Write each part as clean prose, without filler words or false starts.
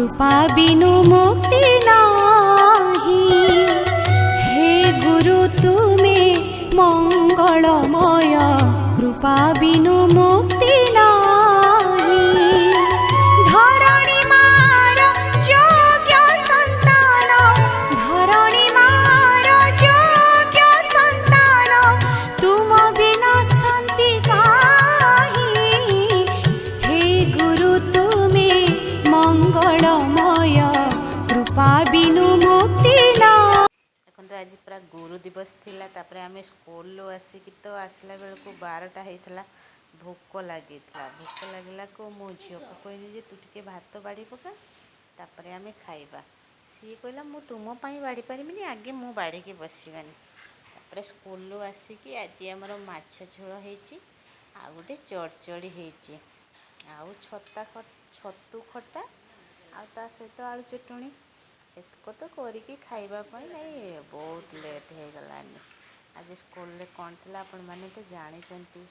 କୃପା ବିନୁ ମୁକ୍ତି ନାହିଁ। ହେ ଗୁରୁ ତୁମେ ମଙ୍ଗଳମୟ, କୃପା ବିନୁ ମୁକ୍ତି ନାହିଁ। ଧରଣୀ ମାର ଯୋଗ୍ୟ ସନ୍ତାନ, ଧରଣୀ ମାର ଯୋଗ୍ୟ ସନ୍ତାନ, ତୁମ ବିନା ଶାନ୍ତି କାହିଁ? ହେ ଗୁରୁ ତୁମେ ମଙ୍ଗଳମୟ, କୃପା ବିନୁ ମୁକ୍ତି ନାହିଁ। ଦେଖନ୍ତୁ, ଆଜି ପୁରା ଗୁରୁ ଦିବସ ଥିଲା। ତାପରେ ଆମେ ସ୍କୁଲରୁ ଆସିକି ତ ଆସିଲା ବେଳକୁ 12ଟା ହେଇଥିଲା। ଭୋକ ଲାଗିଥିଲା। ଭୋକ ଲାଗିଲାକୁ ମୁଁ ଝିଅକୁ କହିଲି ଯେ ତୁ ଟିକେ ଭାତ ବାଢ଼ି ପକା, ତାପରେ ଆମେ ଖାଇବା। ସିଏ କହିଲା, ମୁଁ ତୁମ ପାଇଁ ବାଢ଼ି ପାରିବିନି, ଆଗେ ମୁଁ ବାଢ଼ିକି ବସିବାନି। ତାପରେ ସ୍କୁଲରୁ ଆସିକି ଆଜି ଆମର ମାଛ ଝୋଳ ହେଇଛି ଆଉ ଗୋଟେ ଚଡ଼ଚଡ଼ି ହେଇଛି ଆଉ ଛତୁ ଖଟା ଆଉ ତା ସହିତ ଆଳୁ ଚଟଣି। ଏତକ ତ କରିକି ଖାଇବା ପାଇଁ ନାଇଁ, ବହୁତ ଲେଟ୍ ହେଇଗଲାଣି। ଆଜି ସ୍କୁଲରେ କ'ଣ ଥିଲା ଆପଣମାନେ ତ ଜାଣିଛନ୍ତି।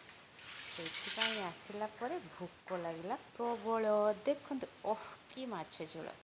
ସେଇଥିପାଇଁ ଆସିଲା ପରେ ଭୋକ ଲାଗିଲା ପ୍ରବଳ। ଦେଖନ୍ତୁ, ଓହ କି ମାଛ ଝୋଳ!